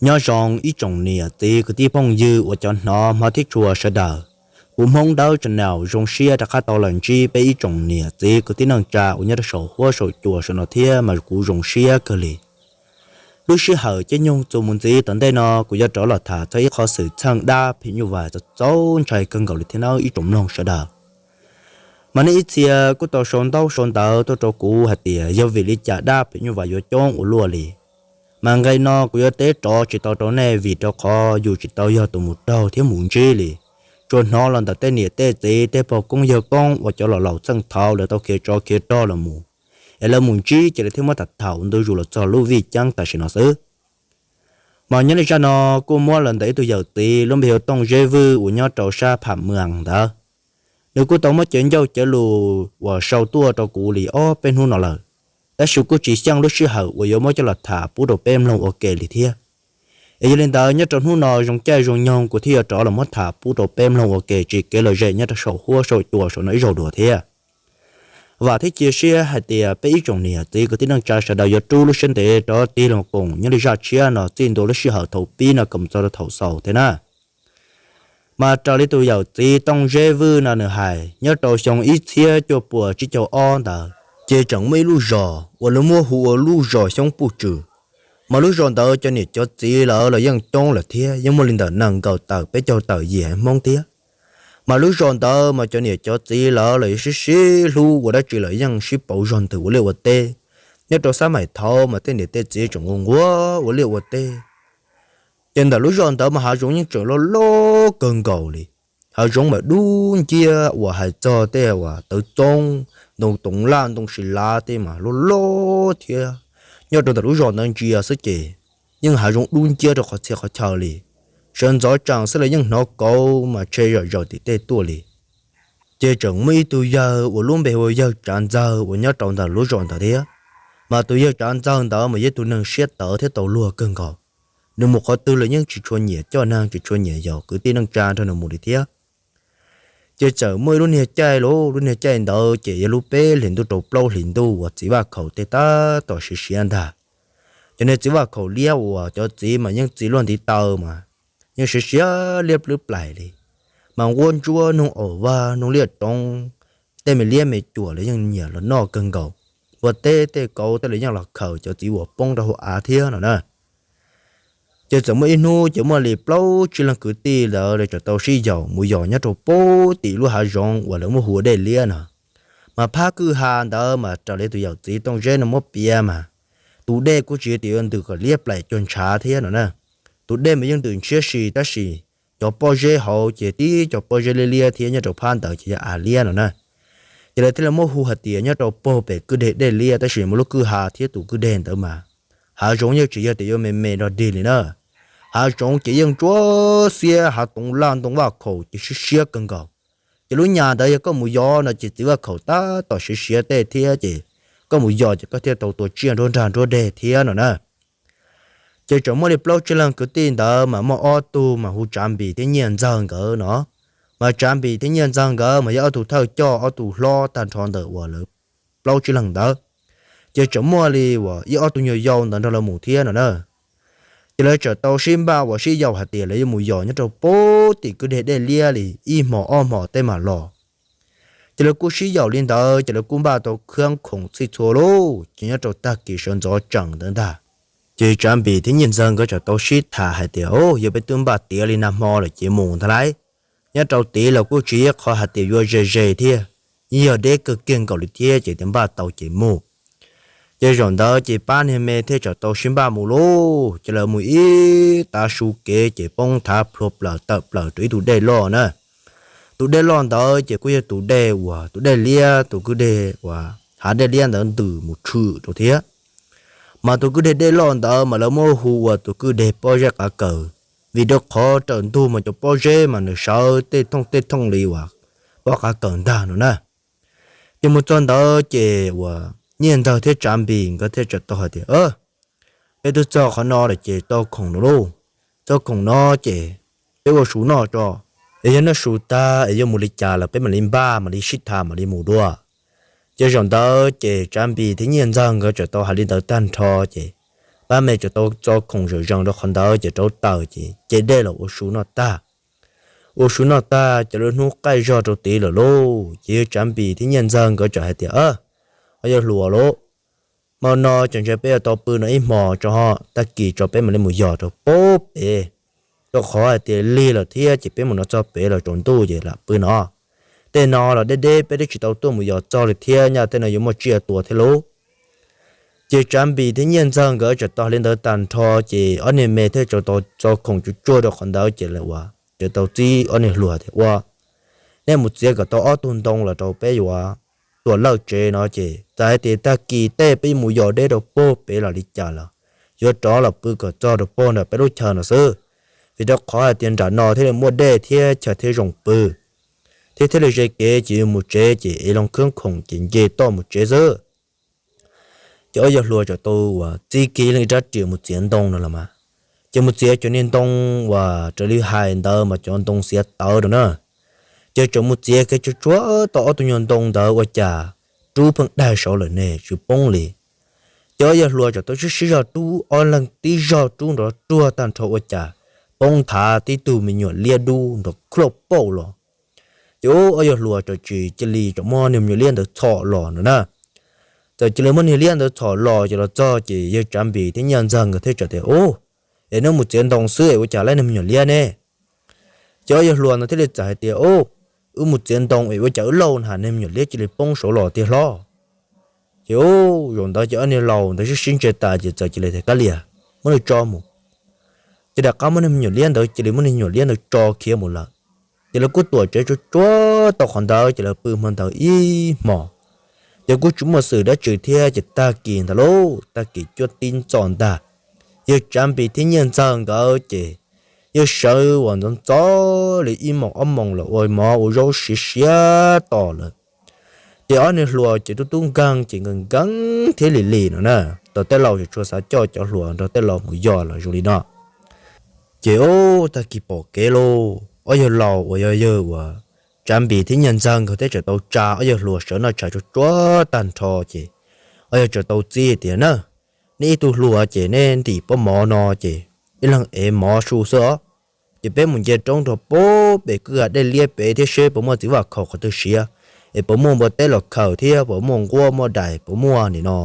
Nyob zoo ib tsoom niam txiv kwv tij phooj ywg uas cov hnov hmov thiab tshua sawv daws. Kuv Hmoob Dawb Channel zoo siab rov qab tau los ntsib peb ib tsoom niam txiv kwv tij neej tsa uas nyob rau saum huab saum cua saum no thiab mas kuv zoo siab kawg li. Lub sij hawm caij nyoog txuas mus ntxiv tom ntej no kuv yuav rov los tham txog ib qho xwm txheej dab phim nyuj vais txaus ntshai kawg nkaus li thiab nawb ib tsoom mloog sawv daws. Mas nej ib txhia kuj tau sau ntaub sau ntawv tuaj rau kuv hais tias yog vim li cas dab phim nyuj vais yuav coob ua luaj li. Mas nqe no kuv yuav teb rov tsis tau rau nej vim rau qhov yus tsis tau yog tus mus raug thiab mus ntsib li. Tsuas hnov los ntawm tej niam tej txiv tej pog koob yawg koob uas cov laus laus txheej thaud lawv tau khiav tsov khiav rog los mus, es lawv mus ntsib ces lawv thiaj muab tham thaum ntu zus los txog lub vij ceeb tam sim no xwb. Mas nyob li zaj no kuj muab los ntawm ib tug yawm txiv lub npe hu ua Tooj Zeb Vwj uas nyob rau sab Pham Mwas ntawd. Nws kuj tau muab cov ncauj cov lus uas sau tuaj rau kuv li ob peb hnub no lawm, tab sis kuj tsis xyeej lub sij hawm uas yuav muab coj los tham pub rau peb mloog ua ke li thiab. Es yog li ntawd nyob rau hnub no zoo caij zoo nyoog kuv thiaj yuav rov los muab tham pub rau peb mloog ua ke tsis kev lom zem nyob rau saum huab saum cua saum no ib zaug dua thiab. Vam thiab cia siab hais tias peb ib tsoom niam txiv kwv tij neej tsa sawv daws yuav rub lub siab ntev rov tig los koom nyob li zaj tshiab no txij ntua lub sij hawm thaum pib no kom txog rau thaum xaus thiab na. Mas raws li tus yawm txiv Tooj Zeb Vwj no nws hais nyob rau xyoo ib txhiab cuaj puas tsib caug ob ntawd ces tseem muaj ib lub zos uas lawv muab hu ua lub zos Xyoob Puj Tswm. Mas lub zos ntawd cov niam cov txiv lawv los yeej coob lawm thiab yeej muaj li ntawm nees nkaum tawm peb caug tawm yim Hmoob thiab. Mas lub zos ntawd mas cov niam cov txiv lawv los sib sib hlub ua dab tsi los yeej sib pauv zog ntws ua liaj ua teb. Nyob rau xab maim thaud mas tej niam tej txiv tseem nquag nquag ua liaj ua teb. Ces ntawm lub zos ntawd mas hav zoov yeej tseem loj loj kawg nkaus li. Hav zoov mas dub nciab uas hais txog tej uas tawv txoob, ntoo toov laj ntoo si lav tej mas loj loj thiab. Nyob rau ntawm lub zos ntawd ntsia xwb ces yeej hav zoov dub nciab rau qhov txhia qhov chaw li. Sawv ntxov tsees xwb los yeej hnov kauv mas tshe zom zaws tim tej tuaj li. Ces tseem muaj ib tug yawg uas lub npe hu ua yawg Tsav Ntxawg uas nyob rau ntawm lub zos ntawd thiab. Mas tus yawg Tsav Ntxawg ntawd mas yog tus neeg siab tawv thiab tau luag kawg nkaus. Nws mus qhov twg los yeej tsis tshua nyiam coj neeg tsis tshua nyiam yaus kwv tij neej tsa nrog nws mus li thiab. Ces txawm muaj ib lub niag caij lauj, lub niag caij ntawd ces yog lub peb hlis ntuj rau plaub hlis ntuj uas txiv vaj khaum tej tab tom siav siav ntag. Cov niag txiv vaj khaum liab uas cov txiv mas yeej txiv luaj ntiv taw mas yeej siav siav liab plwb plaim li. Mas nquab ntsuab noog aum vag noog liaj roov, tej me liab me cuam los yeej nyiam los noj kawg nkaus. Ua teb tej kauv tej los yeej los khawm cov txiv uas poob rau hauv av thiab no na. Ces txawm muaj ib hnub ces muaj li plaub tsib leeg kwv tij ntawd lawv txawm tau sib yaum mus yos nyob rau puag tim lub hav zoov uas lawv muab hu ua dej liab no. Mas phab kwj ha ntawd mas raws li tus yawm txiv Tooj Zeb no muab piav mas tus dej kuj tsis yog tias yuav ntws kom liab plaim cuag ntshav thiab no na. Tus dej mas yeej ntws ntshiab si tab sis cov pob zeb hauv ces tib cov pob zeb liab liab thiab nyob rau phab ntawd ces yog av liab no na. Ces lawv thiaj li muab hu hais tias nyob rau puag pem kwj deg dej liab tab sis muaj lub kwj ha thiab tus kwj deg ntawd mas hav zoov yeej tsis yog tias yuav me me nrog dig li na. Hav zoov ces yeej ntsuab xiab hav toov laj ntoo vaj khaum ces siab siab kawg nkaus. Ces lub nyas ntawd yog koj mus yos no ces txiv vaj khaum tab tom siav siav tej thiab ces koj mus yos ces koj thiaj tau tua tsiaj nruab nrag nruab deg thiab no na. Ces tseem muaj li plaub tsib leeg kwv tij ntawd mas muaj ob tug mas hu Tsav Npis thiab Nyiaj Ntxawg nkawd no. Mas Tsav Npis thiab Nyiaj Ntxawg nkawd mas yog ob tug thawj coj ob tug hlob tag nrho ntawm uas lawv plaub tsib leeg ntawd. Ces tseem muaj li uas ib ob tug nyuag yau ntawd nrog lawv mus thiab no na. Ces lawv txawm tau sib npaj uas sib yaum hais tias lawv yuav mus yos nyob rau puag tim kwj deg dej liab li ib hmos ob hmos tej mam los. Ces lawv kuj sib yaum li ntawd ces lawv kuj npaj tau khab khoom txhij txhua lauj, ces nyob rau tag kis sawv ntxov tsees ntawd ntag. Ces Tsav Npis thiab Nyiaj Ntxawg nkawd txawm tau sib tham hais tias, Au, yog peb twb npaj tiav li nag hmo lawm ces mus ntag lauj. Nyob rau tid los kuj tsis yog qhov hais tias yuav ze ze thiab, yeej yog deb kawg kiag nkaus li thiab ces tias npaj tau ces mus. Ces zaum ntawd ces pab niag me thiaj txawm tau sib npaj mus lauj, ces lawv mus ib tav su kev ces poob thav plhuav plaws tawm plaws rau ib tug dej loj na. Tus dej loj ntawd ces kuj yog tus dej uas tus dej liab, tus kwj deg uas hav dej liab ntawd ntws mus tshwm rau thiab. Mas tus kwj deg dej loj ntawd mas lawv muab hu ua tus kwj deg pob zeb qav kaws, vim rau qhov raws ntug mas cov pob zeb mas nws sawv tej thooj tej thooj li uas pob qav kaws ntag no na. Ces mus txog ntawd ces uas Nyiaj Ntxawg thiab Tsav Npis nkawd thiaj txawm tau hais tias, Peb twb txog qhov no lawm ces tau khoom no lauj, txog khoom no ces peb ua su noj tso, es yog noj su tag es yuav mus li cas los peb mam li npaj mam li sib tham mam li mus dua. Ces zaum ntawd ces Tsav Npis thiab Nyiaj Ntxawg nkawd txawm tau hais li ntawd tag nrho ces Pab me tsam tau txo khoom zom zees rau qhov ntawd ces rauv taws ces ce dej los ua su noj tag. Ua su noj tag ces lub hnub qaij zog rau tid lawm lauj, ces yawg Tsav Npis thiab Nyiaj Ntxawg nkawd txawm hais tias, Au, yawg hluas lauj, hmo no ces ntshe peb yuav tau pw no ib hmos tso, tag kis tso peb mam li mus yos rau pem pem, rau qhov hais tias lig lawm thiab ces peb mus no txog pem los tsaus ntuj ces lam pw no. Tej no los deb deb peb twb tsis tau tuaj mus yos txog li thiab, nyaj tej no yuav muaj tsiaj tua thiab lauj. Ces Tsav Npis thiab Nyiaj Ntxawg nkawd txawm tau hais li ntawd tag nrho ces ob niag me thiaj tau txo khoom tsuag tsuag rau qhov ntawd ces lawv ua, ces tau txib ob niag hluas tias, Ua, nej mus txiav kom tau ob tug ntoo los rau peb yuav tua lawj tsev no ces txawm hais tias tag kis tej peb mus yos deb rau pem pem los li cas los yuav rov los pw kom txog rau pem nram peb lub chaw no xwb, vim rau qhov hais tias nram no thiaj li muaj dej thiab chaw thiaj zoo pw, thiab thiaj li ze kev ces yus mus tsev ces es loo khwb khoom ces nce toj mus tsev xwb. Ces ob yawg hluas txawm tau ua txib kiag ib leeg ib rab riam mus txiav ntoo no los mas, ces mus txiav cov niag ntoo uas raws li hais ntawd mas cov ntoo xiav tawv rau na. Ces txawm mus txiav kiag tsuag tsuag tau ob tug nyuag ntoo ntawd ua cas rub pheej daig saud lawm ne tsis poob li. Ces ob yawg hluas txawm tau sib sib zog rub, ob leeg tib zog rub nrov ruag tag nrho ua cas poob nthav tib tug me nyuam liab dub nrov khauj pauj los. Ces ob yawg hluas txawm tsis cia li txawm muab niag me nyuam liab ntawd txhom los no na. Txawm cia li muab niag liab ntawd txhom los ces los txog ces yawg Tsav Npis thiab Nyiaj Ntxawg nkawd thiaj txawm tias, Ub, es neb mus txiav ntoo xwb es ua cas lawv niag me nyuam liab ne? Ces ob yawg hluas no thiaj li txawm hais tias, Ub, wb mus txiav ntoo es ua cas wb lauj na, niag me nyuam liab cia li poob saud los tiag hlob. Ces ub, zaum ntawd ces ob niag laus ntawd sib sib ntsia tas ces txawm cia li tias, Kab lias, muab nws tso mus. Ces rov qab muab niag me nyuam liab ntawd cia li muab niag me nyuam liab ntawd tso khiav mus lawm. Ces lawv kuj tuam tsev tsuag tsuag tau qhov ntawd ces lawv pw hmo ntawd ib hmos. Ces kuj tsis muaj xwm dab tsi thiab ces tag kis ntag lauj, tag kis cuaj tib ntxov ntag, yawg Tsav Npis thiab Nyiaj Ntxawg nkawd ces yawg sawv uas ntxov ntxov li ib moos ob moos los ua mov ua zaub siav siav tos lawm. Ces ob niag hluas ces tub tub nkeeg ces nkees nkees thiab lim lim no na, tau tej laus tseem tshua xav coj cov hluas nrog tej laus mus yos los zoo li no. Ces ub, tag kis pom kev lauj, ob yawg laus uas yog yawg uas Tsav Npis thiab Nyiaj Ntxawg nkawd thiaj txawm tau tsa ob yawg hluas sawv noj tshais tsuag tsuag tag nrho ces ob yawg txawm tau txib tias, Na, nej ib tug hluas ces nej ntim pob mov no ces ib leeg ev mov su xwb os. Ces peb mus nce roob rau pem kwj ha dej liab pem thiab seb puas muaj txiv vaj khaum qhov twg siav, es puas muaj npua teb los khaws thiab puas muaj nquab muaj dais puas muaj nim no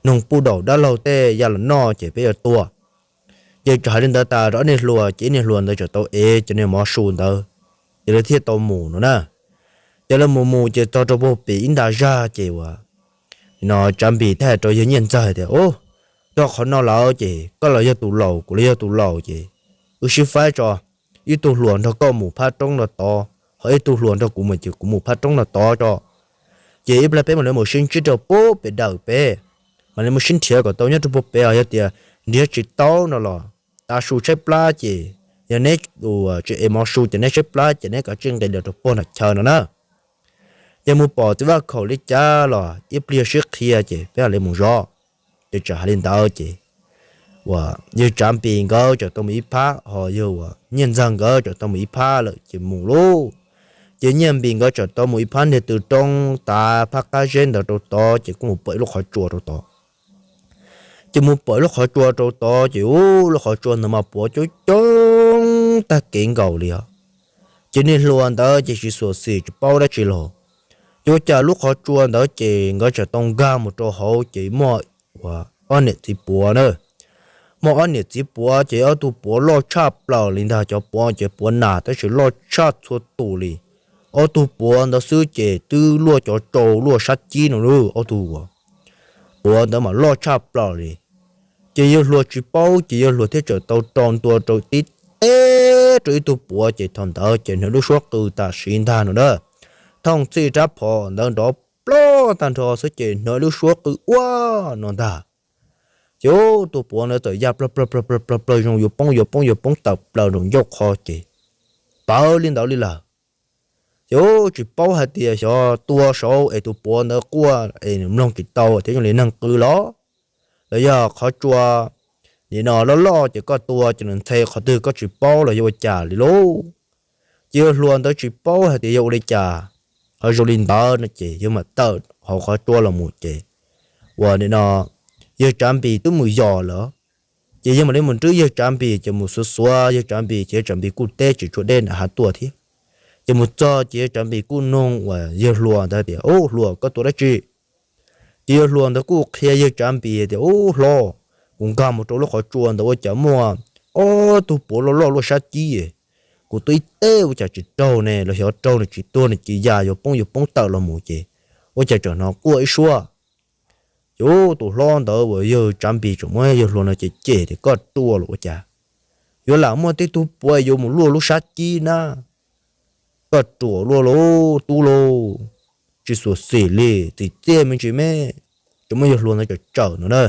noog puj daum dab laug tej ya los noj ces peb yuav tua. Ces txawm hais li ntawd tas rau ob niag hluas ces ib niag hluas ntawd txawm tau ev cov niag mov su ntawd, ces lawv thiaj tau mus no na. Ces lawv mus mus ces txog rau pem ib nta zaj ces uas no Tsav Npis thiaj hais rau yawg Nyiaj Ntxawg tias, Ub, rau qhov no lawm ces koj los yog tus laus kuv los yog tus laus ces wb sib faib tso, ib tug hluas nrog koj mus phab roob no tod, ho ib tug hluas nrog kuv mus ces kuv mus phab roob no tod tso. Ces ib pliag peb mam li mus sib ntsib rau pem pem dawm peb, mam li mus sib nrhiav kom tau nyob rau pem pem os, yog tias nrhiav tsis tau no los tav su tshaib plab ces yog neb tsis ev mov su ces neb tshaib plab ces neb kav tsij nqis los rau pem nram chaw no na. Ces mus pom txiv vaj khaum li cas los ib pliag sib qhia ces peb mam li mus zov. Ces txawm hais li ntawd ces uas yawg Tsav Npis nkawd txawm tau mus ib phab, ho yawg uas Nyiaj Ntxawg nkawd txawm tau mus ib phab lawm ces mus lauj. Ces Nyiaj Npis nkawd txawm tau mus ib phab niag tw roob tav phab qab zeb ntawd rau tod ces kuj mus pom ib lub qhov tsua rau tod. Ces mus pom ib lub qhov tsua rau tod ces ub, lub qhov tsua ntawd mas puav coob coob tag kev nkaus li os. Ces niag hluas ntawd ces tsis xyuam xim tsis paub dab tsi los, ces ua cas lub qhov tsua ntawd ces nkawd txawm tau nkag mus rau hauv ces muaj uas ob niam txiv puav na. Muaj ob niam txiv puav ces ob tug puav loj tshaj plaws li ntag, cov puav ces puav nas tab sis loj tshaj txhua tus li. Ob tug puav ntawd xwb ces twb luaj cov rau luaj sab cib no lauj, ob tug puav ntawd mas loj tshaj plaws li. Ces yawg hluas tsis paub ces yawg hluas thiaj txawm tau rau ntua rau tib teb rau ib tug puav ces thaum ntawd ces hnov lub suab qw tam sim ntag no na. Thooj txhij rab phom ntawd nrov ploj tag nrho xwb ces hnov lub suab qw ua no ntag. Ces tus puav ntawd txawm ya plaws plaws plaws plaws plaws zoo yuav poob yuav poob yuav poob tawm plaws nraum ncauj qhov ces pawv li ntawd li lawm. Ces tsis paub hais tias xyov tua saud es tus puav ntawd quaj es mloog tsis tau thiab zoo li neeg qw los, los yog qhov tsua nim no loj loj ces koj tua ces nws ntxhe qhov twg koj tsis paub los yog ua cas li lauj. Ces yawg hluas ntawd tsis paub hais tias yog ua li cas, ho zoo li ntawd no ces yawg mam tawm hauv qhov tsua los mus ces uas nim no yawg Tsav Npis twb mus yos lawm. Ces yawg mam li mus nrwb yawg Tsav Npis, ces mus xuav xuav yawg Tsav Npis, ces yawg Tsav Npis kuj teb tsis tshuav dej nram hav tuaj thiab. Ces mus txog ces yawg Tsav Npis kuj nug uas yawg hluas ntawd tias, Ub hluas, koj tua dab tsi? Ces yawg hluas ntawd kuj qhia yawg Tsav Npis tias, Ub hlob, kuv nkag mus rau lub qhov tsua ntawd ua cas muaj ob tug puav loj loj luaj sab cib. Kuv tua ib teg ua cas tsis raug ne, los xyov raug nws tsis tuag nws cia ya yuav poob yuav poob tawm los mus ces ua cas tseem hnov quaj ib suab. Ces tus hlob ntawd uas yawg Tsav Npis tseem muab yawg hluas no cem cem tias, Koj ruam los ua cas yuav lam muaj tej tug puav yuav mus luaj lub sab cib na. Koj ruam luaj lauj tub lauj, tsis xyuam xim li, txim txiaj me ntsis me. Tseem muab yawg hluas ntawd tsawm tsawm no na.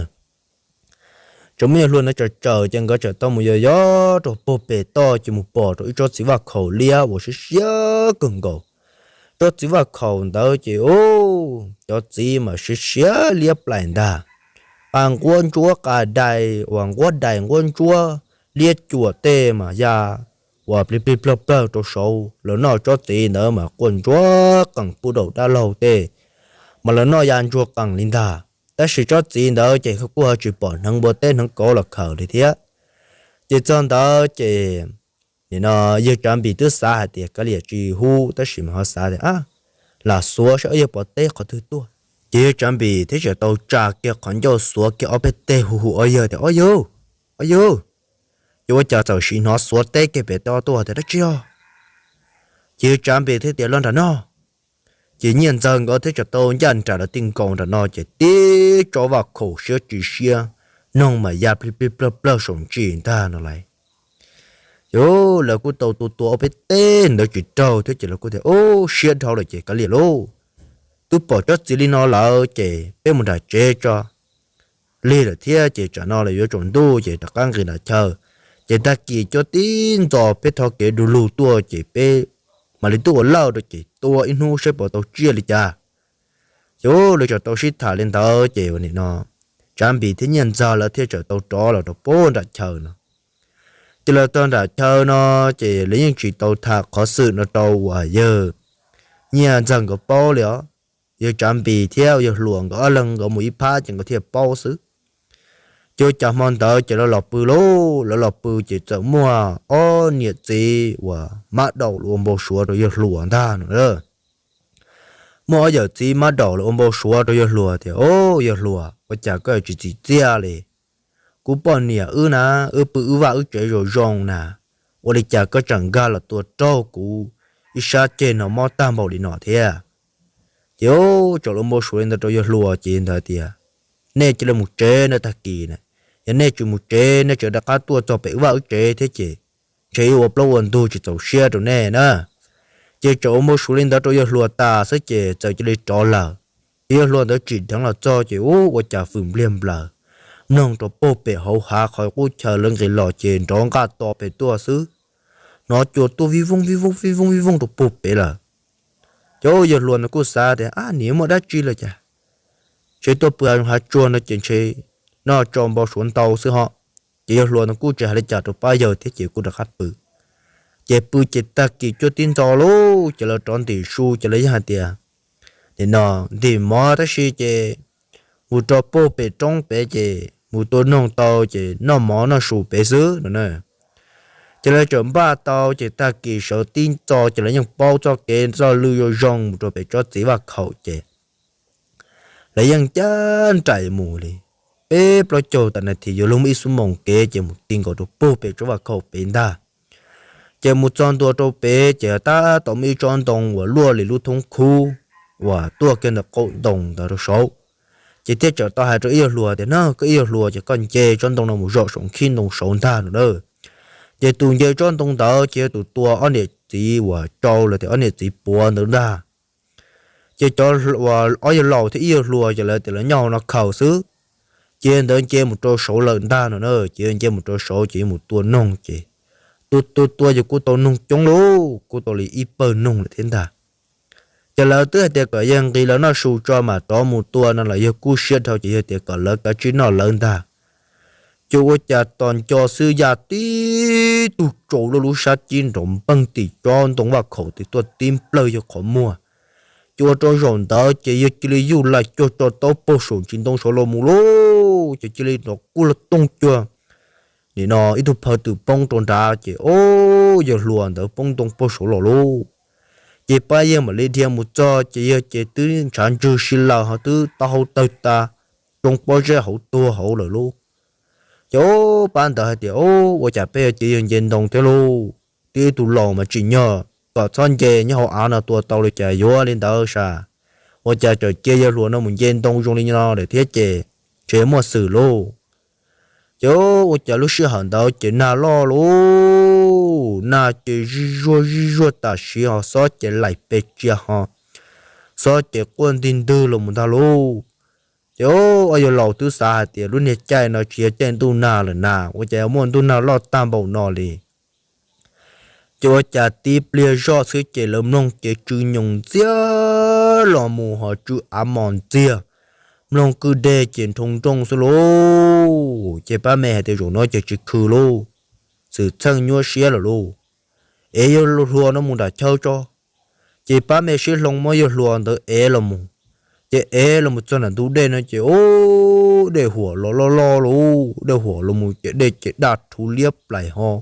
Tseem muab yawg hluas ntawd tsawm tsawm ces nkawd txawm tau mus yos yos rau puag pem toj ces mus pom rau ib tsob txiv vaj khaum liab uas siab siab kawg nkaus. Tsob txiv vaj khaum ntawd ces, ub, cov txiv mas siab siab liab plaim ntag. Qa nquab ntsuab, qa dais uas nquab dais nquab ntsuab, liab cuam tej mas ya uas plig plig plawg plawg rau saud. Lawv noj tsob txiv ntawd mas quaj ntsuag qees pub daum dab laug tej, mas lawv noj ya ntsuag qees li ntag. Tab sis tsob txiv ntawd ces kuj ho tsis pom hneev npua teb hneev kauv los khaws li thiab. Ces txog ntawd ces nim no yawg Tsav Npis twb xav hais tias kav liam tsis hu, tab sis mas ho xav tias, Lam xuav saib ob yawg puas teb qhov twg tuaj. Ces yawg Tsav Npis thiaj txawm tau tsa kiag qhov ncauj xuav kiag ob peb teg hu hu ob yawg tias, Ob yawg, ob yawg. Ces ua cas txawm sim hnov xuav teb kiag pem toj tuaj tias, Dab tsi os? Ces yawg Tsav Npis thiaj tias, Los nram no. Ces Nyiaj Ntxawg nkawd thiaj txawm tau ncaj nraim los ti nkaus nram no ces tib tsob vaj khaum siab tsis siab, noog mas ya plig plig plawg plawg saum ntsis ntag no lauj. Ces lawv kuj tau tua tua ob peb teg ntawd tsis raug thiab ces lawv kuj tias, Ub, siab dhau lawm ces kav liam lauj. Twb pom tsob txiv li no lawm ces peb mus nram tsev tso. Lig lawm thiab ces tsam no los yuav tsaus ntuj ces rov qab nqis nram chaw. Ces tag kis cuab tib ntxo peb thov kev du lug tuaj ces peb mam li tuaj ua lawj rau ces tua ib hnub saib puas tau tsiaj li cas. Ces lawv txawm tau sib tham li ntawd ces nim no Tsav Npis thiab Nyiaj Ntxawg lawv thiaj txawm tau rov los rau puag nram chaw no. Ces los txog nram chaw no ces lawv yeej tsis tau tham qhov xwm no rau uas yawg Nyiaj Ntxawg nkawd paub li os. Yawg Tsav Npis thiab yawg Hluas nkawd ob leeg nkawd mus ib phab ces nkawd thiaj paub xwb. Ces ua cas hmo ntawd ces lawv los pw lauj, lawv los pw ces txawm muaj ob niam txiv uas mab daum los ua npau suav rau yawg Hluas ntag no. Muaj ob yawm txiv mab daum los ua npau suav rau yawg Hluas tias, Au, yawg Hluas, ua cas koj tsis txim txiaj li? Kuv poj niam wb na, wb pw wb vaj wb tsev zoo zoo na, ua li cas koj tseem nkag los tua raug kuv ib sab ceg no mob tag npaum li no thiab? Ces txawm los ua npau suav li ntawd rau yawg Hluas ces ntawd tias, Nej cia li mus tsev no, tag kis na, yog nej tsis mus tsev nej tseem rov qab tuaj txog pem wb vaj wb tsev thiab ces ntshe ib ua plaub ua ntug tsis txaus siab rau nej na. Ces txawm ua npau suav li ntawd rau yawg Hluas tas xwb ces txawm cia li rov lawm. Ces yawg Hluas ntawd tsim dheev los txog ces ub, ua cas fws npliag nplaws, mloog rau puag pem hauv hav qhov qub chaw lawv nqis los ces nrov nqaj to pem tuaj xwb. Hnov cua tuaj vij vooj vij vooj vij vooj vij vooj rau puag pem lawm. Ces yawg Hluas ntawd kuj xav tias, Ab, nim muaj dab tsi lawm cas? Ntshe tuaj pw hav tsuag no ces ntshe noj tso npau suav ntau xwb ho. Ces yawg Hluas ntawd kuj tsis hais li cas rau pab yawg thiab ces kuj rov qab pw. Ces pw ces tag kis cuaj tib ntxo lauj, ces lawv rov ntim su ces lawv yeej hais tias, Nim no ntim mov tab sis ces mus rau puag pem roob pem ces mus tua noog tau ces noj mov noj su pem xwb no na. Ces lawv txawm npaj tau ces tag kis sawv tib ntxo ces lawv yeej paub txoj kev txoj lw zoo zoo mus rau pem tsob txiv vaj khaum ces lawv yeej cab nraim mus li peb plaub caug tas nas this yuav luag muaj ib xuab moos kev ces mus ti nkaus rau puag pem tsob vaj khaum pem ntag. Ces mus txog ntua rau pem ces tab tom muaj ib tsob ntoo uas luaj li lub thoob khub uas tuaj kiag ntawm qaum ntoo ntawd rau saud. Ces thiaj txawm tau hais rau ib yawg Hluas tias, Na, koj ib yawg Hluas, ces koj nce tsob ntoo no mus zaum saum nkhib ntoo saud ntag no na. Ces tus nce tsob ntoo ntawd ces yog tus tua ob niam txiv uas tsau los tias ob niam txiv puav ntawd ntag. Ces cov ob yawg laus thiab ib yawg Hluas ces lawv tias lawv nyob hauv no khaws xwb. Ces ntawd nce mus rau saud lawm ntag no na, ces nce mus rau saud ces yuav mus tua noog ces tua tua tua ces kuj tau noog coob lauj, kuj tau li ib pawg noog lawm thiab ntag. Ces lawv twb hais tias kom yawg nqis lawv noj su tso mas rov mus tua no los yawg kuj siab dhau ces yawg tias kom lawv kav tsij noj lawv ntag. Ces ua cas tos nco xwb ya tib tug tsau luaj lub sab cib nrov npeeg tim tsob ntoo vaj khaum tim tuaj tib nplawg yawg qhov muag. Ces ua rau zaum ntawd ces yawg cia li yuj laim cuag tso taub paug saum ntsis ntoo saud los mus lauj, ces cia li nrov kuj loj tooj cuag nim no ib tug phaw twm poob rau nrad ces o, yawg hluas ntawd poob ntoo puag saud los lauj. Ces pab yawg mam li dhia mus txog ces yawg ces twb ntshav ntswg si lawm ho twb tau hau tawg tas, tsoo pob zeb hauv tuag hauv lawm lauj. Ces o, pab ntawd hais tias o, ua cas peb yuav cia yawg nce ntoo thiab lauj, twb ib tug laus mas tsim nyog kom txhob nce nyob hauv av no tua tau li cas yuav li ntawd sas, ua cas tseem cia yawg hluas no mus nce ntoo zoo li no lawm thiab ces ntshe muaj xwm lauj. Ces ua cas lub sij hawm ntawd ces nag loj lauj, nag ces zij zuag zij zuag tam sim ho xob ces laim pes tsias ho xob ces quaj ntig ntwg los mus ntag lauj. Ces o, yawg laus twb xav hais tias lub niag caij no tsis yog caij ntuj nag lawm na, ua cas muaj ntuj nag loj tag npaum no li. Ces ua cas tib pliag zoj xwb ces lawv mloog ces tsw nyoos ntxiag los mus ho tsw av mos ntxiag, mloog kwj deg ces nroo nrooj xwb lauj. Ces pab me hais tias zaum no ces tsis khw lauj, xwm txheej nyuaj siab lawm lauj, es yawg hluas no mus nram chaw tso. Ces pab me sib hloov muab yawg hluas ntawd ev los mus. Ces ev los mus txog nram ntug dej no ces o, dej huam los loj loj lauj, dej huam los mus ces dej ces daj rhuv liab plaim ho.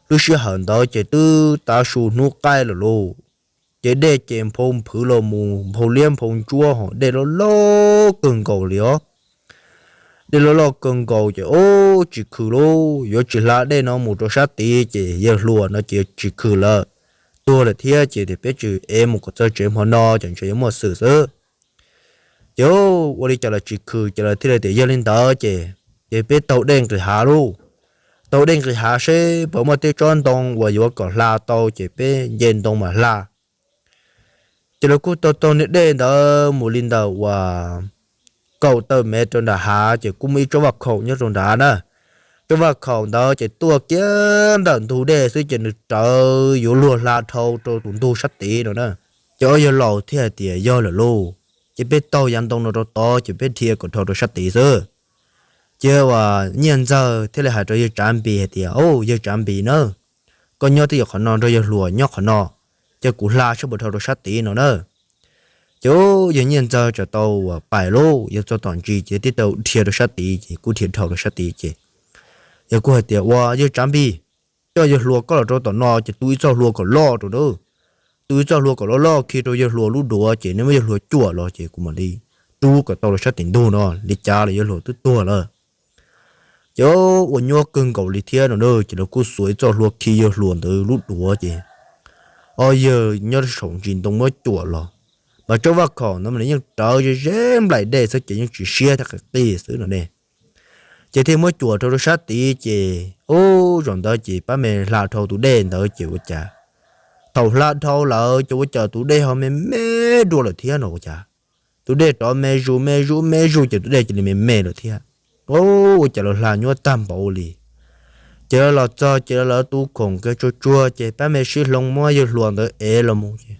Lub sij hawm ntawd ces twb tav su hnub qaij lawm lauj. Ces dej ces nphau nphwv los mus nphau liab nphau ntsuab ho dej loj loj kawg nkaus li os. Dej loj loj kawg nkaus ces o, tsis khw lauj, yuav tsis hla dej no mus rau sab tid ces yawg hluas no ces tsis khw lawm, tuag lawm thiab ces peb tsis ev mus kom txog tsev hmo no ces ntshe yuav muaj xwm xwb. Ces ua li cas los tsis khw ces lawv thiaj li tias yog li ntawd ces, ces peb taug dej nqis hav lauj. Taug dej nqis hav seb puas muaj tej tsob ntoo uas yuav kom hla tau ces peb nce ntoo mas hla. Ces lawv kuj taug taug niag dej ntawd mus li ntawm uas kaum tawm mev rau nram hav ces kuj muaj ib tsob vaj khaum nyob rau nrad na. Tsob vaj khaum ntawd ces tuaj kiag ntawm ntug dej xwb ces nws rawv yuav luag hla dhau rau tus ntug sab tid no na. Ces ob yawg laus thiaj hais tias yog lawm lauj, ces peb taug yav ntoo no rau tod ces peb dhia kom dhau rau sab tid xwb. Ces uas Nyiaj Ntxawg thiaj li hais rau yawg Tsav Npis hais tias, Au, yawg Tsav Npis na, koj nyob twj ywm qhov no nrog yawg hluas nyob qhov no, ces kuv hla seb puas dhau rau sab tid no na. Ces yawg Nyiaj Ntxawg txawm tau uas pais lauj, yawg txog tom ntsis ces thiaj tau dhia rau sab tid ces kuj dhia dhau rau sab tid ces yawg kuj hais tias, Ua yawg Tsav Npis, coj yawg hluas koj los rau tom no ces tu ib txoj hlua kom loj rau na. Tu ib txoj hlua kom loj loj khi rau yawg hluas lub duav ces neb muab yawg hluas cuam los ces kuv mam li rub kom tau rau sab tim ntug no, li cas los yawg hluas twb tuag lawm. Ces ua nyuaj kawg nkaus li thiab no na, ces lawv kuj xuas ib txoj hlua khi yawg hluas ntawd lub duav ces ob yawg nyob saum ntsis ntoo muab cuam los, mas tsob vaj khaum ntawd mas nws yeej rawv ze ze nplaim dej xwb ces yeej tsis siab thiab qis qis xwb no ne. Ces thiaj muab cuam rau rau sab tid ces ub, zaum ntawd ces pab me hla dhau tus dej ntawd ces ua cas, thaum hla dhau lawm ces ua cas tus dej ho me me dua lawm thiab no ua cas, tus dej rov me zuj me zuj me zuj ces tus dej cia li me me lawm thiab. Ub, ua cas lawv hla nyuaj tag npaum li. Ces lawv los txog ces lawv tu khoom kiag tsuag tsuag ces pab me sib hloov muab yawg hluas ntawd ev los mus ces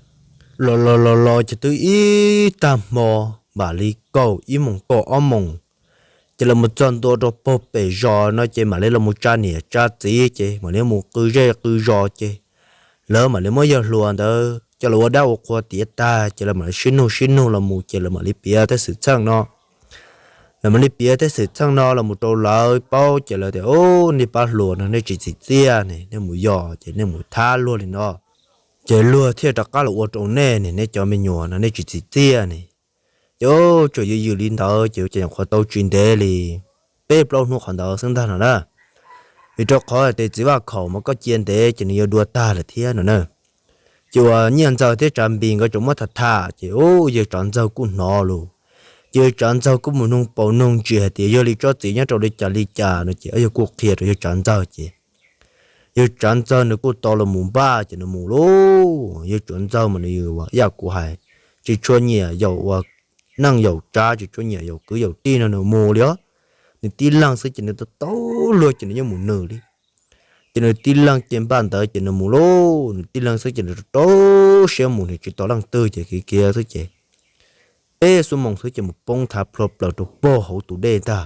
los los los los ces twb ib tag hmo, mam li kaum ib moos kaum ob moos, ces lawv mus txog ntua rau puag pem zos no ces mam li los mus tsa niam tsa txiv ces mam li mus qw zej qw zos ces lawv mam li muab yawg hluas ntawd coj los ua dab ua qhua tiav tag ces lawv mam li sib nug sib nug los mus ces lawv mam li piav tej xwm txheej no. Lawv mam li piav tej xwm txheej no los mus rau lawv paub ces lawv tias, Ub, nej pab hluas no nej tsis txim txiaj ne, nej mus yos ces nej mus thab luag li no, ces luag thiaj rov qab los ua rau nej ne, nej cov me nyuam no nej tsis txim txiaj ne. Ces tsuas yws yws li ntawd ces ua cas nyuam qhuav tau tsis ntev li peb plaub hnub qhov ntawd xwb ntag no na. Vim rau qhov tias txiv vaj khaum mas koj cia ntev ces nws yuav dua tag lawm thiab no na. Ces uas Nyiaj Ntxawg thiab Tsav Npis nkawd tseem muab tham tham ces ub, yawg Tsav Ntxawg kuj hnov lus. Ces yawg Tsav Ntxawg kuj mus noog paus noog ntsis hais tias yog li tsob txiv nyob rau li cas li cas no ces yawg kuj qhia rau yawg Tsav Ntxawg ces yawg Tsav Ntxawg nws kuj tau los mus npaj ces nws mus lauj. Yawg Tsav Ntxawg mas nws ua ib yam kuv hais, tsis tshua nyiam yaum uas neej yaum tsav, tsis tshua nyiam yaum kwv yaum tij no nws mus li os. Nws tib leeg xwb ces nws tau tau luag ces nws yeej mus nws li. Ces nws tib leeg ces npaj ntawd ces nws mus lauj, nws tib leeg xwb ces nws rau siab mus, nws tsis tau leej twg ces khiav khiav xwb ces peb xuab moos xwb ces mus poob thav plhuav plaws rau puag hauv tus dej ntag.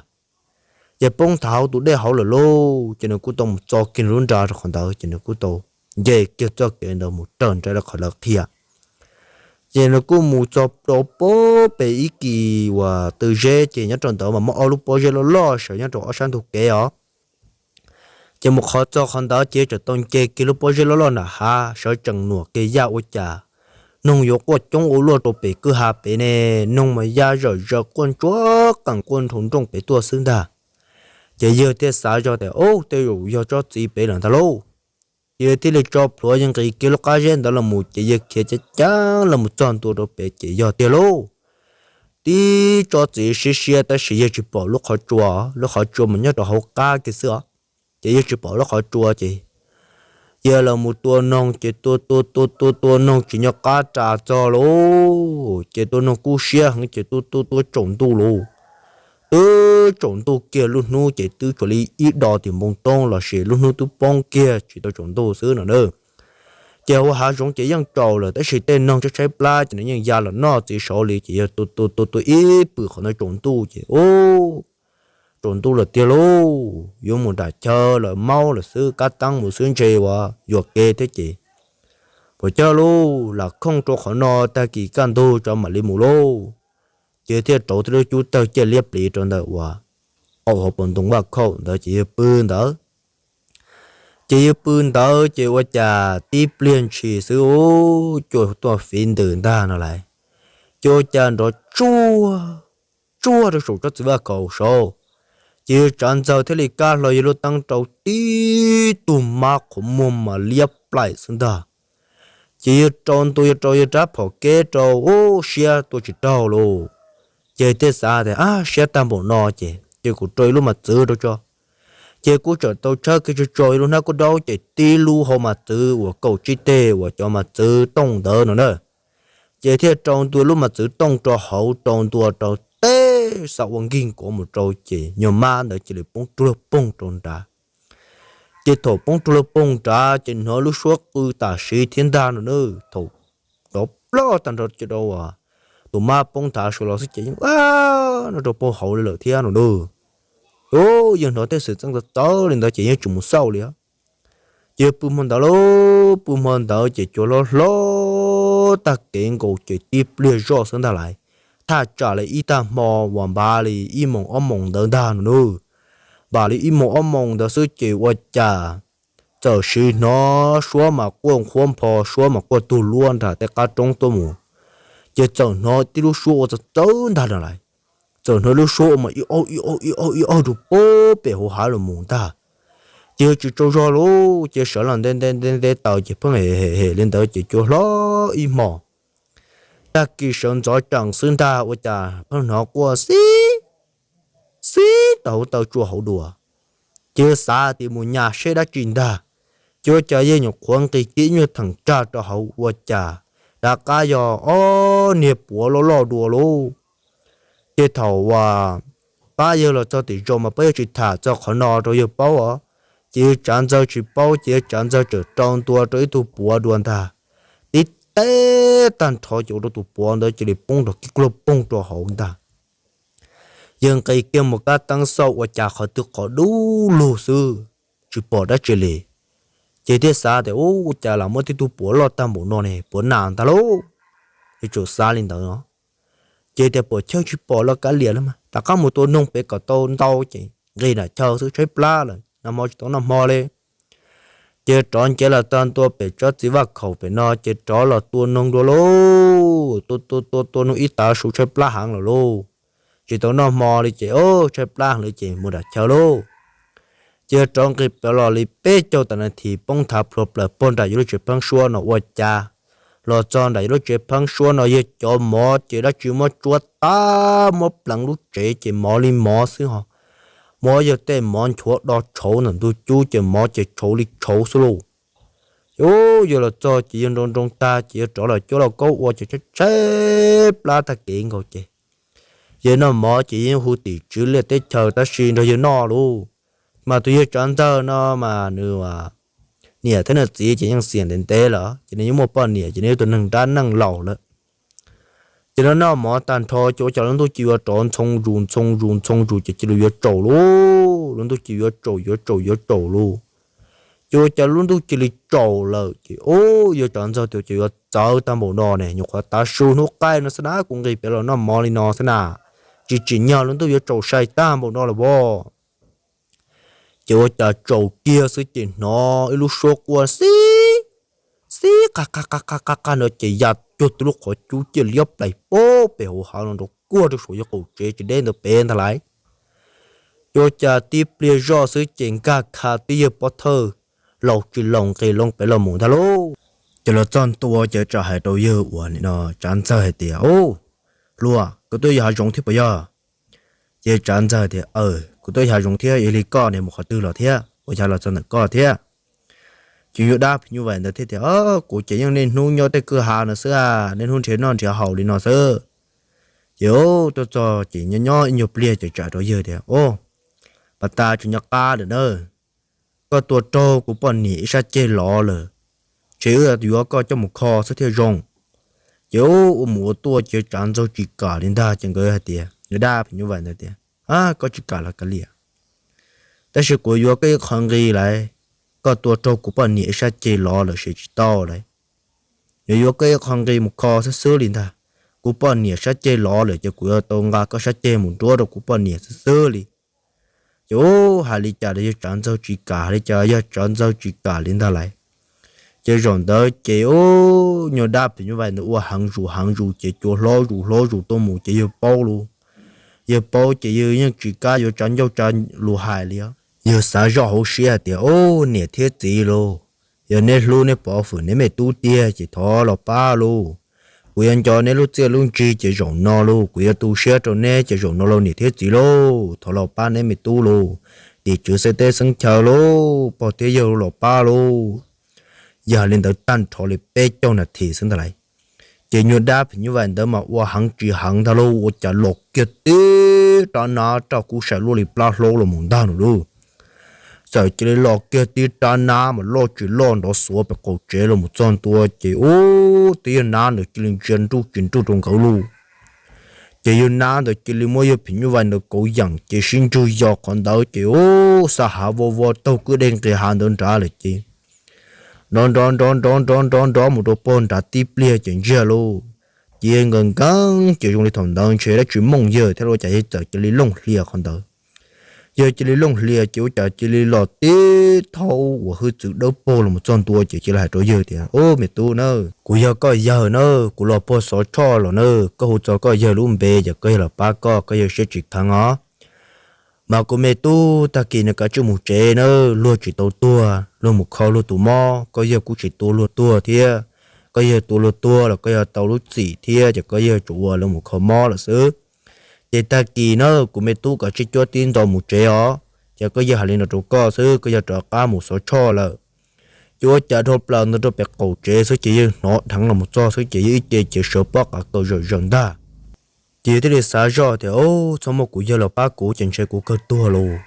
Ces poob thav hauv tus dej hauv lawm lauj, ces nws kuj tau mus txo kiag nws lub nra rau qhov ntawd ces nws kuj tau nce kiag txoj kev ntawd mus raws nraim li qhov lawv qhia. Ces nws kuj mus txog rau puag pem ib kis uas tw zeb ces nyob rau ntawd mas muaj ob lub pob zeb loj loj sawv nyob rau ob sab ntug kev os. Ces mus qhov txog qhov ntawd ces tseem tau nce kiag lub pob zeb loj loj nram hav sawv tsees nuam kiag yaj ua cas noog yuav quaj coob ua luaj rau pem kwj ha pem ne. Noog mas ya zawm zaws quaj ntsuag qees quaj nrhau nrooj pem tuaj xwb ntag. Ces yawg thiaj xav zog tias, Ub, tej zaum yog tsob txiv pem lawm ntag lauj. Ces yawg thiaj li tso plhuav yawg nqis kiag lub qab zeb ntawd los mus ces yawg khiav ceev ceev los mus txog ntua rau pem ces yog tiag lauj. Tib tsob txiv siab siab tab sis yawg tsis pom lub qhov tsua, lub qhov tsua mas nyob rau hauv qab kiag xwb os. Ces yawg tsis pom lub qhov tsua ces yawg los mus tua noog ces tua tua tua tua tua noog tsis nyob qab ras txog lauj. Ces tua noog kub siab heev ces tua tua tua tsaus ntuj lauj. Twb tsaus ntuj kiag lub hnub ces twb tshuav li ib do tim npoo toob los sis lub hnub twb poob kiag tsis tau tsaus ntuj xwb no na. Ces hauv hav zoov ces yeej tsaus lawm tab sis tej noog tshaib tshaib plab ces nws yeej ya los noj txiv saud li ces yawg tua tua tua tua ib pwm qhov ntawd tsaus ntuj ces ub, tsaus ntuj lawm tiag lauj, yuav mus nram chaw lawm maub lawm xwb kab teeb mus xwb ntshe uas yuam kev thiab ces puas coj lauj, lam khooj rau qhov no tag kis kaj ntug tso mam li mus lauj. Ces thiaj rauv tib lub cub tawg ciaj liab pliv rau ntawm uas qaum hauv paus ntoo vaj khaum ntawd ces yawg pw ntawd. Ces yawg pw ntawd ces ua cas tib pliag ntshis xwb ub, cua tuaj fiv ntws ntag no lauj. Ces ua cas nrov tsuag tsuag rau saum tsob txiv vaj khaum saud. Ces yawg tsav ntxawg thiaj li kab hlo yawg lub teeb rau tib tug mab qhuav muag mas liab plaim xwb ntag. Ces yawg rau ntua yawg rau yawg rab phom keb rau ub siab tua tsis raug lauj. Ces thiaj xav tias, Ab, siab tag npaum no ces ces kuv rau ib lub mas txwv rau tso. Ces kuj tseem tau tshawb kiag tso tso ib lub hnab kub daub ces tib lub hau mas txwv uas kaum tsib teg uas cov mas txwv tooj ntawd no na. Ces thiaj rau ntua lub mas txwv tooj rau hauv rau ntua rau teb xa ua nkig nkuav mus rau ces nyuag mab ntawd cia li poob rua poog rau nrad. Ces thaum poob rua poog nrad ces hnov lub suab qw tam sim thiab ntag no na. Thaum cov ploj tag nrho rau tus mab poob nthav sawv los xwb ces yeej no rau pob hauv li lawm thiab no na. Yawg hnov tej xwm txheej txawv txawv li ntawd ces yeej tsis mus xauj li. Ces yawg pw hmo ntawd lauj, pw hmo ntawd ces cua hlob hlob tag kev nkaus ces tib pliag zoj xwb ntag lauj. Thaj tsam li ib tag hmo uas npav li ib moos ob moos ntawd ntag no na. Npav li ib moos ob moos ntawd xwb ces ua cas txawm sim hnov suab mas quaj nqhuab npho, suab mas quaj tug luab nram tej qab roob tuaj mus. Ces txawm hnov tib lub suab ua txawv txawv ntag no lauj. Txawm hnov lub suab ua mas ib aug ib aug ib aug ib aug rau pem hauv hav los mus ntag. Ces yawg tsis tsaug zog lauj, ces sawv los nte nte nte nte taws ces pheej hem hem hem li ntawd ces cua hlob ib hmos. Tag kis sawv ntxov tsees xwb ntag ua cas pheej hnov quaj xib xib tau hauv taw tsua hauv dua. Ces yawg xav tias mus nyas seb dab tsi ntag. Ces ua cas yawg nyuam qhuav nqis kiag ib nyuag theem rag rau hauv ua cas rov qab yog ob niag puav loj loj dua lauj. Ces thaum uas pab yawg los txog tim zos mas pab yawg tsis tham txog qhov no rau yawg paub os. Ces yawg tsav ntxawg tsis paub ces yawg tsav ntxawg tseem rau ntua rau ib tug puav dua ntag. Tib teb tag nrho ces ua rau tus puav ntawd cia li poob nrov kib kluag poog rau hauv ntag. Yawg nqis kiag mus kab teeb xauj ua cas qhov twg qhov dub lug xwb, tsis pom dab tsi li. Ces thiaj xav tias, Ub, ua cas lam muaj tib tug puav loj tag npaum no ne, puav nas ntag lauj. Yawg tsuas xav li ntawd no. Ces tias puas chawj tsis pom los kav liam los mas rov qab mus tua noog pem kom tau ntau ces nqis nram chaw xwb, tshaib plab lawm, nag hmo tsis tau noj hmo li. Ces rov nce los txog ntua pem tsob txiv vaj khaum pem no ces rov los tua noog dua lauj. Tua tua tua tua noog ib tav su tshaib plab heev lawm lauj. Tsis tau noj hmo li ces tshaib plab heev li ces mus nram chaw lauj. Ces rov nqis pem los li peb caug tas nas this poob nthav plhuav plaws pog nram yawg lub tsev pheeb suab no ua cas los txog nram yawg lub tsev pheeb suab no yawg cov mov ces dab tsi muab tsuab tag muab pleev lub tsev ces mov li mov xwb ho. Mov yog tej mov nchuav do tshauv ntawm ntug cub ces mov ces tshauv li tshauv xwb lauj. Ces yawg los txog ces yawg nroo nroo tag ces yawg rov los cuab lauj kaub ua ces tshaib tshaib plab tag kev nkaus ces yawg noj mov ces yawg hu tim tswv liaj teb chaws tab sis nrog yawg noj lauj. Mas tus yawg tsav ntxawg no mas nws niam thiab nws txiv ces yeej xiam ntev ntev lawm ces nws yeej muaj poj niam ces nws yog tus neeg nrab neej laus lawm. Ces noj noj mov tag nrho ces ua cas lub ntuj cia li yuav rov ntxhoo zus ntxhoo zus ntxhoo zus ces cia li yuav tsaus lauj. Lub ntuj cia li yuav tsaus yuav tsaus yuav tsaus lauj. Ces ua cas lub ntuj cia li tsaus lawm ces ub, yawg tsav ntxawg tias ces yuav txawv tag npaum no ne, nyuam qhuav tav su hnub qaij no xwb na kuv nqis pem los noj mov li no xwb na, tsis tsim nyog lub ntuj yuav tsaus sai tag npaum no lawm as. Ces ua cas tsaus kiag xwb ces hnov ib lub suab quaj xib xib qa qa qa qa qa qa no ces ya cuag tus lub qhov cub ciaj liab plaim poob pem hauv hav no nrov kuag rau saum yawg qaum tsev tsis deb ntawd pem ntag lauj. Ces ua cas tib pliag zoj xwb ces nkag kha tib yawg pov thawj laus tsis laus nqis loo pem los mus ntag lauj. Ces los txog ntua ces txawm hais rau yawg uas nim no Tsav Ntxawg hais tias, Ub, hluas, koj tuaj yos hav zoov thiab puas yog? Ces Tsav Ntxawg tias, Kuv tuaj yos hav zoov thiab, yog li koj ne mus qhov twg los thiab, ua cas los txog ntawm koj thiab? Ces yawg dab phim nyuj vais ntawd thiaj tias, Kuv ces yeej niaj hnub nyob tej kwj ha no xwb, niaj hnub nrhiav noj nrhiav haus li no xwb. Ces tuaj txog ces nyob nyob ib nyuag pliag ces txawm hais rau yawg tias, Ub, pas tas tsis nyob qab lawm na, koj tua raug kuv poj niam ib sab ceg lov lawm, ntshe wb yuav koj coj mus kho xwb thiaj zoo. Ces ua mus ua tuaj ces Tsav Ntxawg tsis kam li ntag, ces nkawd hais tias, yawg dab phim nyuj vais ntawd tias, Koj tsis kam los kav liam, tab sis kuv yuav koj ib qho nqi lauj. Koj tua raug kuv poj niam ib sab ceg lov lawm ces tsis tau lauj, yuav yuav koj ib qho nqi mus kho xwb xwb li ntag. Kuv poj niam sab ceg lov lawm ces kuv yuav tau nqa koj sab ceg mus nruab rau kuv poj niam xwb xwb li. Ces ub, hais li cas los yawg Tsav Ntxawg tsis kam, hais li cas yawg Tsav Ntxawg tsis kam li ntag lauj. Ces zaum ntawd ces ub, nyuag dab phim nyuj vais ntawd ua heev zus heev zus ces cua hlob zus hlob zus tuaj mus ces yawg paub lauj. Yawg paub ces yawg yeej tsis kam yuav tsav ncauj tsav lus hais li. Yawg xav zoj hauv siab hais tias, Ub, niam thiab txiv lauj, yog neb hlub neb pov hwm neb me tub tiag ces thov los pab lauj. Kuv yuav nco neb lub txiaj lub ntsig ces zaum no lauj kuv yuav tu siab rau neb ces zaum no lauj niam thiab txiv lauj, thov los pab neb me tub lauj. Tim tswv xeeb teb xeeb chaw lauj, pog thiab yawg los pab lauj. Yawg hais li ntawd tag nrho li peb caug nas this xwb ntag lauj. Ces nyuag dab phim nyuj vais ntawd mas ua heev tsis heev ntag lauj, ua cas los kiag tib rab nab rau kuv saim luaj li plab hlaub los mus ntag no lauj. Txawm cia li los kiag tib rab nab mas loj tsis loj nrov xuav pem qaum tsev los mus txog ntua ces ub, tib yawg nab ntawd cia li ntsia nruj tsis nruj rau nkawd lauj. Ces yawg nab ntawd cia li muab yawg phim nyuj vais ntawd kauv yeem ces sib ntsug yos qhov ntawd ces ub, xa hav vov vov taug kwj deg nqis hav ntawd nrad lawm ces nrov nrov nrov nrov nrov nrov nrov mus rau pog nrad tib pliag ces ntsiag lauj. Ces yawg nkees nkees ces zoo li thaum ntawd ntshe dab tsi mooj yawg thiab los cas yawg txawm cia li looj hlias qhov ntawd. Yawg cia li looj hlias ces ua cas cia li los tib thaub uas hwj txwv dawb paug los mus txog ntua ces cia li hais rau yawg tias, Ub, me tub na, kuv yog koj yawg na, kuv los puag Xov Tshoj los na, koj hu txog koj yawg lub npe ces koj yawg los pab koj, koj yawg siab tsis kheev os. Mas kuv me tub, tag kis no kav tsij mus tsev na, luag tsis tau tuag, luag mus kho luag tus mob, koj yawg kuj tsis tua luag tuag thiab. Koj yawg tua luag tuag los koj yawg tau lub txim thiab ces koj yawg tsuas ua luag mus kho mob lawm xwb. Ces tag kis na kuv me tub kav tsij cuab tib ntxo mus tsev os. Ces koj yawg hais li no rau koj xwb, koj yawg rov qab mus Xov Tshoj lawm. Ces ua cas dhau plaws ntawd rau pem qaum tsev xwb ces yawg hnov dheev los mus txog xwb ces yawg ib ce ces sawv pob qav kaws zawm zawm ntag. Ces yawg thiaj li xav zoj tias, Ub, txhob muaj kuv yawg los pab kuv ces ntshe kuv kawg tuag lauj.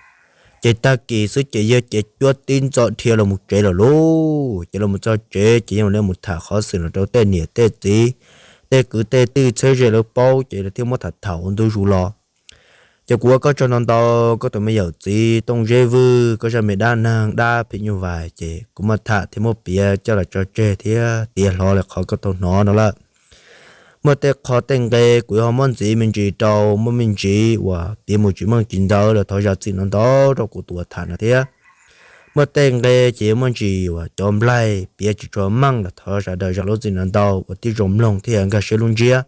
Ces tag kis xwb ces yawg cev cuab tib ntxo dhia los mus tsev lawm lauj. Ces los mus txog tsev ces yawg mam li mus tham qhov xwm los rau tej niam tej txiv, tej kwv tej tij txheeb ze lawv paub ces lawv thiaj muab tham tham ua ntu zus los. Ces kuv ua koj tsaug ntau ntau koj tus me yawm txiv Tooj Zeb Vwj, koj zaj me dab neeg dab phim nyuj vais ces kuv muab tham thiab muab piav coj los tso tseg thiab tiav hlo li qhov koj tau hnov no lawm. Muaj tej qho tej nqe kuv yuav ho muab ntxiv me ntsis rau, muaj me ntsis uas piav mus tsis meej tsis ntxaws los thov zam txim ntau ntau rau kuv tus uas tham no thiab. Muaj tej nqe ces yuav muaj ntsis uas cov nplaig piav tsis tshua meej los thov sawv daws zam lub txim ntau ntau uas tib zoo mloog thiab nkag siab lub ntsiab.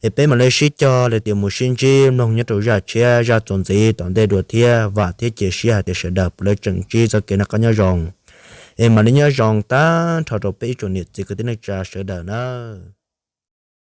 Es peb mam li sib cog los tias mus sib ntsib mloog nyob rau zaj tshiab zaj txuas ntxiv tom ntej dua thiab, vam thiab cia siab hais tias sawv daws puav leej tseem ntsib txoj kev noj qab nyob zoo. Es mam li nyob zoo tag nrho rau peb ib tsoom niam txiv kwv tij neej tsa sawv daws nawb.